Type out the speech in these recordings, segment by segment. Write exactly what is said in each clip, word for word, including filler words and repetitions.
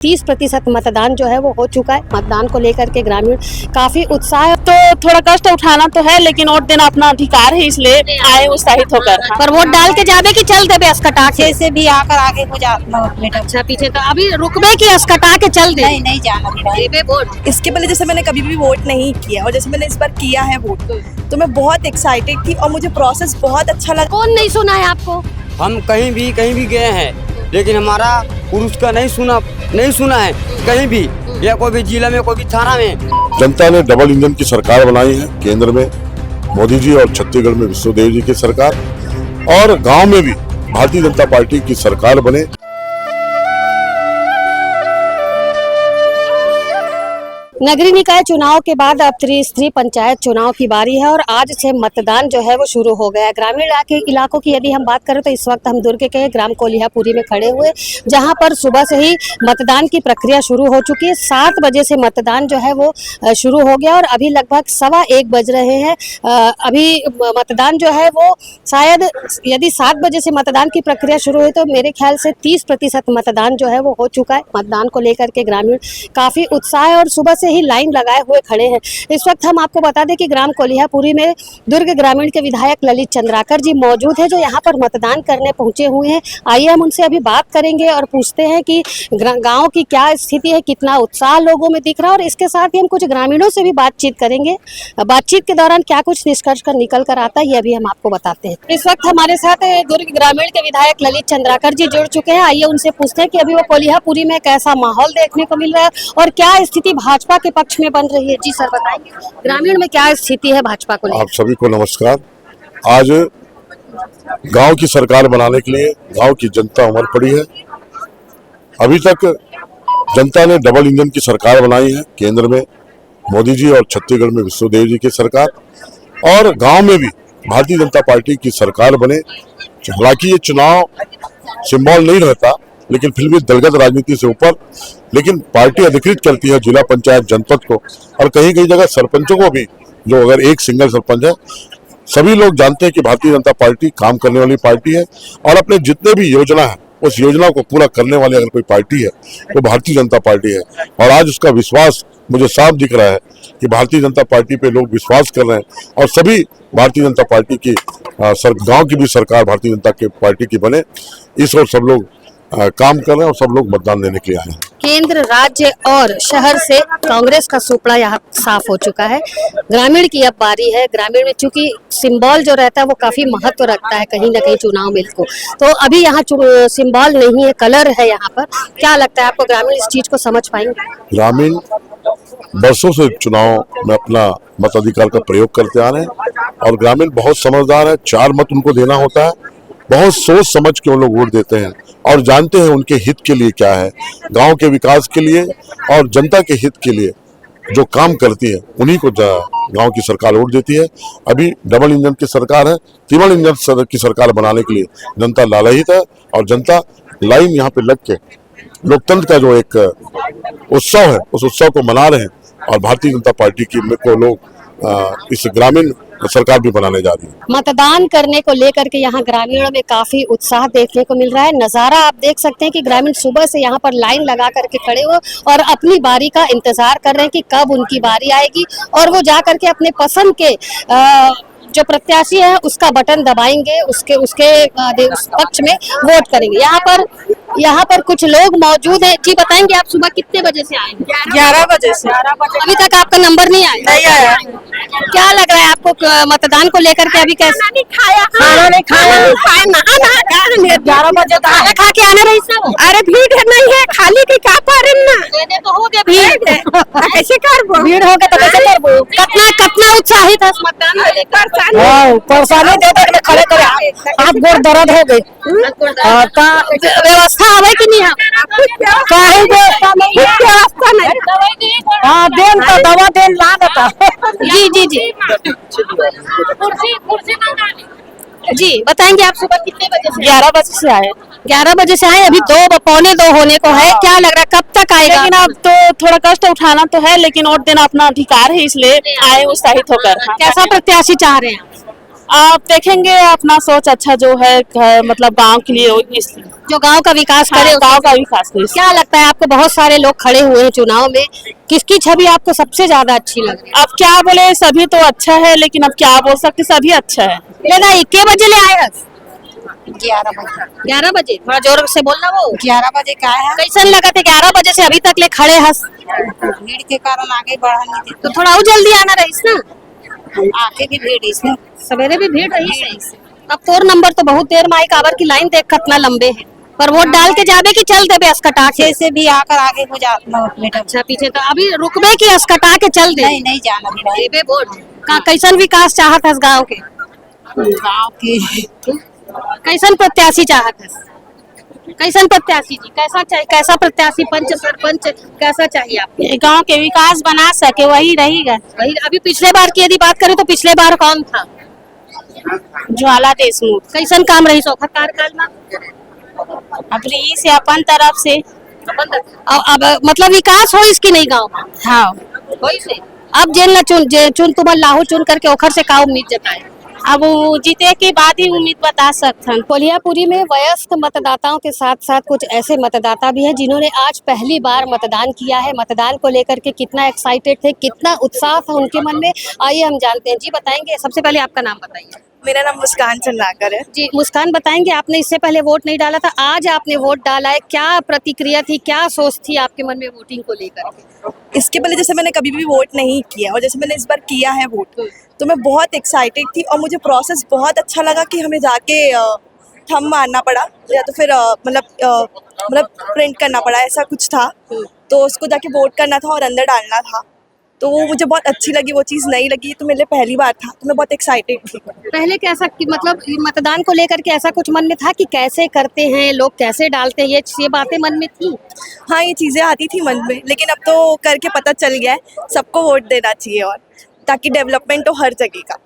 तीस प्रतिशत मतदान जो है वो हो चुका है। मतदान को लेकर के ग्रामीण काफी उत्साह है। तो थोड़ा कष्ट उठाना तो है, लेकिन वोट देना अपना अधिकार है, इसलिए आए उत्साहित होकर। पर वोट डाल के जाबे कि चल देबे असकटा के? जैसे भी आकर आगे हो जा, अपना वोट लेकर। अच्छा, पीछे तो अभी रुकबे कि असकटा के चल दे? नहीं, नहीं जाना। देबे वोट। इसके पहले जैसे मैंने कभी भी वोट नहीं किया और जैसे मैंने इस बार किया है वोट, तो मैं बहुत एक्साइटेड थी और मुझे प्रोसेस बहुत अच्छा लगा। कौन नहीं सुना है आपको? हम कहीं भी, कहीं भी गए हैं, लेकिन हमारा पुरुष का नहीं सुना, नहीं सुना है कहीं भी, या कोई भी जिला में, कोई भी थाना में। जनता ने डबल इंजन की सरकार बनाई है केंद्र में, मोदी जी, और छत्तीसगढ़ में विष्णुदेव जी की सरकार, और गांव में भी भारतीय जनता पार्टी की सरकार बने। नगरीय निकाय चुनाव के बाद अब त्रिस्तरीय पंचायत चुनाव की बारी है और आज से मतदान जो है वो शुरू हो गया है। ग्रामीण इलाके, इलाकों की यदि हम बात करें तो इस वक्त हम दुर्ग के ग्राम कोलिहापुरी में खड़े हुए, जहां पर सुबह से ही मतदान की प्रक्रिया शुरू हो चुकी है। सात बजे से मतदान जो है वो, अ, शुरू हो गया और अभी लगभग सवा एक बज रहे हैं। अ, अभी म-, मतदान जो है वो शायद यदि सात बजे से मतदान की प्रक्रिया शुरू हुई तो मेरे ख्याल से तीस प्रतिशत मतदान जो है वो हो चुका है। मतदान को लेकर के ग्रामीण काफी उत्साह है और सुबह से ही लाइन लगाए हुए खड़े हैं। इस वक्त हम आपको बता दें कि ग्राम कोलिहापुरी में दुर्ग ग्रामीण के विधायक ललित चंद्राकर जी मौजूद हैं, जो यहाँ पर मतदान करने पहुंचे हुए हैं। आइए हम उनसे अभी बात करेंगे और पूछते हैं कि ग्रा-, गांव की क्या स्थिति है, कितना उत्साह लोगों में दिख रहा है, और इसके साथ ही हम कुछ ग्रामीणों से भी बातचीत करेंगे। बातचीत के दौरान क्या कुछ निष्कर्ष कर निकल कर आता है, ये अभी हम आपको बताते हैं। इस वक्त हमारे साथ दुर्ग ग्रामीण के विधायक ललित चंद्राकर जी जुड़ चुके हैं। आइए उनसे पूछते हैं कि अभी वो कोलिहापुरी में कैसा माहौल देखने को मिल रहा है और क्या स्थिति भाजपा के पक्ष में बन रही है। जी सर, बताएंगे, ग्रामीण में क्या स्थिति है भाजपा को लेकर? आप सभी को नमस्कार। आज गांव की सरकार बनाने के लिए गांव की जनता उमड़ पड़ी है। अभी तक जनता ने डबल इंजन की सरकार बनाई है, केंद्र में मोदी जी और छत्तीसगढ़ में विष्णुदेव जी की सरकार, और गांव में भी भारतीय जनता पार्टी की सरकार बने। हालांकि ये चुनाव सिंबल नहीं रहता, लेकिन फिर भी दलगत राजनीति से ऊपर, लेकिन पार्टी अधिकृत करती है जिला पंचायत, जनपद को, और कहीं कहीं जगह सरपंचों को भी, जो अगर एक सिंगल सरपंच है, सभी लोग जानते हैं कि भारतीय जनता पार्टी काम करने वाली पार्टी है और अपने जितने भी योजना है, उस योजना को पूरा करने वाली अगर कोई पार्टी है, वो भारतीय जनता पार्टी है। और आज उसका विश्वास मुझे साफ दिख रहा है कि भारतीय जनता पार्टी पे लोग विश्वास कर रहे हैं और सभी भारतीय जनता पार्टी की, अ, सर, गांव की भी सरकार भारतीय जनता के पार्टी की बने, इस ओर सब लोग, अ, काम कर रहे हैं और सब लोग मतदान देने के लिए आए हैं। केंद्र, राज्य और शहर से कांग्रेस का सुपड़ा यहाँ साफ हो चुका है। ग्रामीण की अब बारी है। ग्रामीण में चूंकि सिंबल जो रहता है वो काफी महत्व रखता है कहीं ना कहीं चुनाव में को, तो अभी यहाँ चु-, सिंबल नहीं है, कलर है यहाँ पर। क्या लगता है आपको, ग्रामीण इस चीज को समझ पाएंगे? ग्रामीण बरसों से चुनाव में अपना मताधिकार का प्रयोग करते आ रहे हैं और ग्रामीण बहुत समझदार है। चार मत उनको देना होता है, बहुत सोच समझ के वो लोग वोट देते हैं और जानते हैं उनके हित के लिए क्या है, गांव के विकास के लिए और जनता के हित के लिए जो काम करती है, उन्हीं को जा-, गांव की सरकार वोट देती है। अभी डबल इंजन की सरकार है, ट्रिपल इंजन सर-, की सरकार बनाने के लिए जनता लालायित है और जनता लाइन यहाँ पे लग के लोकतंत्र का जो एक उत्सव है, उस उत्सव को मना रहे हैं और भारतीय जनता पार्टी की को लोग, अ, इस ग्रामीण सरकार भी बनाने जा रही है। मतदान करने को लेकर के यहाँ ग्रामीणों में काफी उत्साह देखने को मिल रहा है। नजारा आप देख सकते हैं कि ग्रामीण सुबह से यहाँ पर लाइन लगा करके खड़े हुए और अपनी बारी का इंतजार कर रहे हैं कि कब उनकी बारी आएगी और वो जा करके अपने पसंद के, अ, जो प्रत्याशी है उसका बटन दबाएंगे, उसके, उसके, अ, दे-, उस पक्ष में वोट करेंगे। यहाँ पर, यहाँ पर कुछ लोग मौजूद हैं। जी, बताएंगे, आप सुबह कितने बजे से आए हैं? ग्यारह बजे से। अभी तक आपका नंबर नहीं आया? नहीं आया। क्या लग रहा है आपको, क-, मतदान को लेकर के अभी कैसे? खाना नहीं खाया। खाना नहीं खाया। खाना नहीं खाया। ग्यारह बजे तो खाना खा के आना रही सब। अरे भीड़ नहीं है, खाली के क्या पारन ना? तो हो गया भीड़। कैसे करबो? भीड़ हो गया तो कैसे करबो? कितना, कितना उत्साहित है मतदान को लेकर? परेशानी। हाँ, परेशानी दे दे के खड़े करे। हाथ गोड़ दर्द हो गए। हाँ, का व्यवस्था हवे कि नहीं है? काहे व्यवस्था नहीं है? व्यवस्था नहीं। हाँ, देन तो दवा देन ला देता। जी, जी, जी। जी, बताएंगे आप सुबह कितने बजे से? ग्यारह बजे से आए। ग्यारह बजे से आए, अभी दो ब-, पौने दो होने को है। हाँ। क्या लग रहा है, कब तक आएगा? लेकिन अब तो थोड़ा कष्ट उठाना तो है, लेकिन वोट देना अपना अधिकार है, इसलिए आए उत्साहित होकर। हाँ। कैसा प्रत्याशी चाह रहे हैं आप? आप देखेंगे अपना सोच अच्छा जो है घर, मतलब गांव के लिए हो, इसलिए। जो गांव का विकास करे हाँ, उसको गांव का विकास हो, इसलिए। क्या लगता है आपको? बहुत सारे लोग खड़े हुए हैं चुनाव में, किसकी छवि आपको सबसे ज्यादा अच्छी लग रही अब क्या बोले, सभी तो अच्छा है, लेकिन अब क्या बोल सकते, सभी अच्छा है। है? दादा, इक्के बजे ले आए हैं? ग्यारह बजे। ग्यारह बजे। थोड़ा जोर से बोलना वो। ग्यारह बजे का है। कैसन लगत है, ग्यारह बजे से अभी तक ले खड़े हस? भीड़ के कारण आगे बढ़ा नहीं देते। तो थोड़ा और जल्दी आना रहीस ना। आके भी भीड़ इसमें। सवेरे भी भीड़ रहीस है। अब तोर नंबर तो बहुत देर में आई, काबर की लाइन देख कितना लंबे है। पर वोट डाल के जाबे कि चल देबे असकटा के? पीछे से भी आकर आगे हो जाते हैं बेटा। अच्छा, पीछे तो अभी रुकबे कि असकटा के चल दे? नहीं, नहीं जाना भी नहीं। देबे वोट। का कैसन विकास चाहत हस गांव के? गाँव की कैसन प्रत्याशी चाहत हस? कैसन प्रत्याशी जी, कैसा चाहिए, कैसा प्रत्याशी, पंच, सरपंच, कैसा चाहिए आपको? गांव के विकास बना सके, वही रहेगा। वही, अभी पिछले बार की यदि बात करें तो पिछले बार कौन था? ज्वाला देशमुख। कैसन काम रहीस ओखर कार्यकाल में? अब रहीस अपन तरफ से। अब, अब मतलब विकास होइस कि नहीं गांव में? हाँ। होइस है। अब जेन ला चुन, जे चुन तुमन लाहू चुन करके ओखर से का उम्मीद जताए? अब वो जीते के बाद ही उम्मीद बता सकथन। कोलियापुरी में वयस्क मतदाताओं के साथ साथ कुछ ऐसे मतदाता भी हैं जिन्होंने आज पहली बार मतदान किया है। मतदान को लेकर के कितना एक्साइटेड थे, कितना उत्साह था उनके मन में, आइए हम जानते हैं। जी बताएंगे, सबसे पहले आपका नाम बताइए। मेरा नाम मुस्कान चंद्राकर है। जी मुस्कान, बताएंगे, आपने इससे पहले वोट नहीं डाला था, आज आपने वोट डाला है, क्या प्रतिक्रिया थी, क्या सोच थी आपके मन में वोटिंग को लेकर के? इसके पहले जैसे मैंने कभी भी वोट नहीं किया और जैसे मैंने इस बार किया है वोट, तो मैं बहुत एक्साइटेड थी और मुझे प्रोसेस बहुत अच्छा लगा कि हमें जाके थंब मारना पड़ा या तो फिर अ, मतलब अ, मतलब प्रिंट करना पड़ा, ऐसा कुछ था। तो उसको जाके वोट करना था और अंदर डालना था, तो वो मुझे बहुत अच्छी लगी, वो चीज़ नई लगी, तो मेरे लिए पहली बार था, तो मैं बहुत एक्साइटेड थी। पहले कैसा कि मतलब ये मतदान को लेकर के ऐसा कुछ मन में था कि कैसे करते हैं लोग, कैसे डालते हैं, ये ये बातें मन में थी? हाँ, ये चीज़ें आती थी मन में, लेकिन अब तो करके पता चल गया है, सबको वोट देना चाहिए और ताकि डेवलपमेंट हो हर जगह का।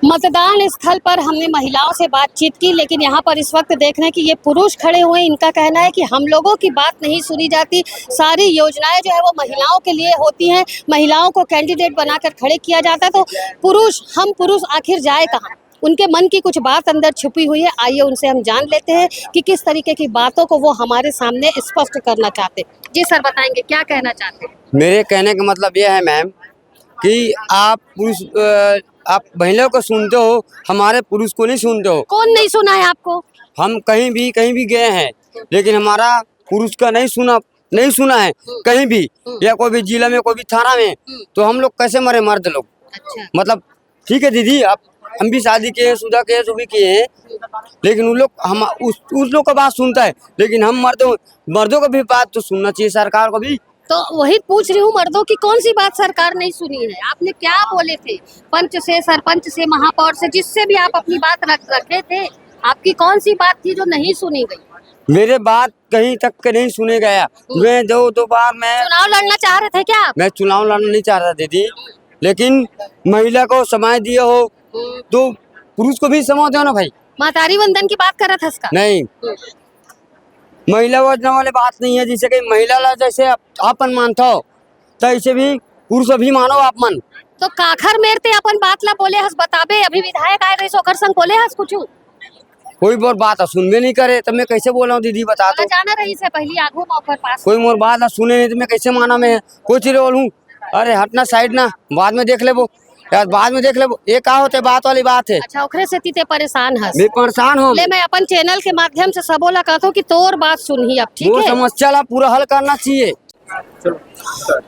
मतदान स्थल पर हमने महिलाओं से बातचीत की, लेकिन यहाँ पर इस वक्त देख रहे हैं कि ये पुरुष खड़े हुए हैं। इनका कहना है कि हम लोगों की बात नहीं सुनी जाती, सारी योजनाएं जो है वो महिलाओं के लिए होती हैं, महिलाओं को कैंडिडेट बनाकर खड़े किया जाता है। तो पुरुष, हम पुरुष आखिर जाए कहाँ? उनके मन की कुछ बात अंदर छुपी हुई है, आइए उनसे हम जान लेते हैं कि किस तरीके की बातों को वो हमारे सामने स्पष्ट करना चाहते हैं। जी सर, बताएंगे, क्या कहना चाहते हैं? मेरे कहने का मतलब यह है मैम कि आप पुरुष अ, आप महिलाओं को सुनते हो, हमारे पुरुष को नहीं सुनते हो। कौन नहीं सुना है आपको? हम कहीं भी कहीं भी गए हैं, लेकिन हमारा पुरुष का नहीं सुना, नहीं सुना है कहीं भी, या कोई भी जिला में, कोई भी थाना में। तो हम लोग कैसे मरे मर्द लोग? अच्छा। मतलब ठीक है दीदी, आप हम भी शादी किए हैं, शुदा किए हैं, सभी किए हैं, लेकिन उन लोग हम उस उस लोग का बात सुनता है, लेकिन हम मर्दों मर्दों का भी बात तो सुनना चाहिए सरकार को भी। तो वही पूछ रही हूँ, मर्दों की कौन सी बात सरकार नहीं सुनी है? आपने क्या बोले थे पंच से, सरपंच से, महापौर से, जिससे भी आप अपनी बात रख रखे थे, आपकी कौन सी बात थी जो नहीं सुनी गई? मेरे बात कहीं तक के नहीं सुने गया। मैं दो दो बार मैं चुनाव लड़ना चाह रहे थे क्या आप? मैं चुनाव लड़ना नहीं चाह रहा दीदी, लेकिन महिला को समय दिए हो तो पुरुष को भी समय दो ना भाई। महतारी वंदन की बात करत हस का? नहीं, महिला वंदना वाले बात नहीं है। जैसे कि महिला ला जैसे अपन मानता हो, तो ऐसे भी पुरुष भी मानो आप मन। तो काखर मेर ते अपन बात ला बोले हस, बताबे, अभी विधायक आए रहे, ओकर संग बोले हस कुछ? कोई मोर बात सुनबे नहीं करे, तो मैं कैसे बोला हूँ दीदी, बता दो। जाना रही से पहली आगू में ओकर पास। कोई मोर बात सुने नहीं तो मैं कैसे माना? मैं कोई चीज बोलूँ, अरे हटना साइड ना, बाद में देख लेबो यार, बाद में देख लेबो। ये का होते, बात वाली बात है। अच्छा, ओकरे से तीते परेशान हस। मैं परेशान हूँ। ले, मैं अपन चैनल के माध्यम से सबो ला कहत हूँ कि तोर बात सुनही अब, ठीक वो है? समस्या ला पूरा हल करना चाहिए।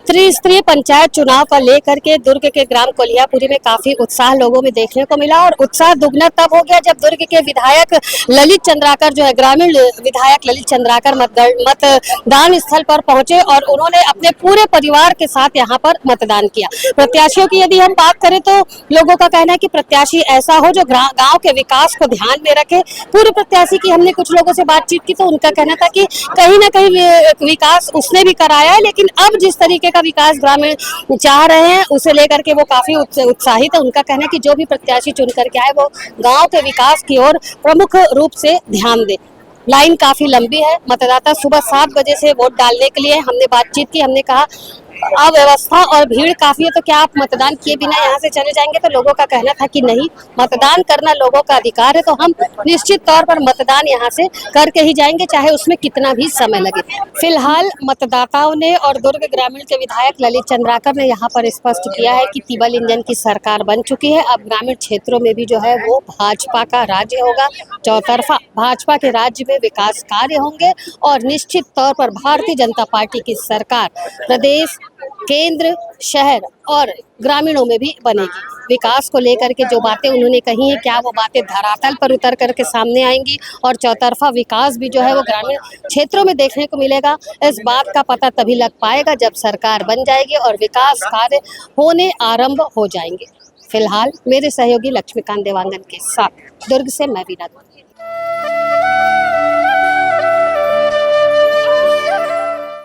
त्रिस्तरीय पंचायत चुनाव का लेकर के दुर्ग के ग्राम कोलियापुरी में काफी उत्साह लोगों में देखने को मिला और उत्साह दुगना तब हो गया जब दुर्ग के विधायक ललित चंद्राकर जो है, ग्रामीण विधायक ललित चंद्राकर मतगण मतदान स्थल पर पहुंचे और उन्होंने अपने पूरे परिवार के साथ यहाँ पर मतदान किया। प्रत्याशियों की यदि हम बात करें तो लोगों का कहना है कि प्रत्याशी ऐसा हो जो ग्रा- गांव के विकास को ध्यान में रखे। पूर्व प्रत्याशी की हमने कुछ लोगों से बातचीत की तो उनका कहना था कि कहीं ना कहीं वि- विकास उसने भी कराया है, लेकिन अब जिस तरीके का विकास ग्रामीण चाह रहे हैं उसे लेकर के वो काफी उत्स- उत्साहित है। उनका कहना है कि जो भी प्रत्याशी चुन करके आए वो गांव के विकास की ओर प्रमुख रूप से ध्यान दे। लाइन काफी लंबी है, मतदाता सुबह सात बजे से वोट डालने के लिए। हमने बातचीत की, हमने कहा अव्यवस्था और भीड़ काफी है, तो क्या आप मतदान किए बिना यहाँ से चले जाएंगे? तो लोगों का कहना था कि नहीं, मतदान करना लोगों का अधिकार है, तो हम निश्चित तौर पर मतदान यहाँ से करके ही जाएंगे, चाहे उसमें कितना भी समय लगे। फिलहाल मतदाताओं ने और दुर्ग ग्रामीण के विधायक ललित चंद्राकर ने यहाँ पर स्पष्ट किया है कि तिबल इंजन की सरकार बन चुकी है। अब ग्रामीण क्षेत्रों में भी जो है वो भाजपा का राज्य होगा, चौतरफा भाजपा के राज्य में विकास कार्य होंगे और निश्चित तौर पर भारतीय जनता पार्टी की सरकार प्रदेश, केंद्र, शहर और ग्रामीणों में भी बनेगी। विकास को लेकर के जो बातें उन्होंने कही हैं, क्या वो बातें धरातल पर उतर करके सामने आएंगी और चौतरफा विकास भी जो है वो ग्रामीण क्षेत्रों में देखने को मिलेगा, इस बात का पता तभी लग पाएगा जब सरकार बन जाएगी और विकास कार्य होने आरंभ हो जाएंगे। फिलहाल मेरे सहयोगी लक्ष्मीकांत देवांगन के साथ दुर्ग से मैं वीना दुबे।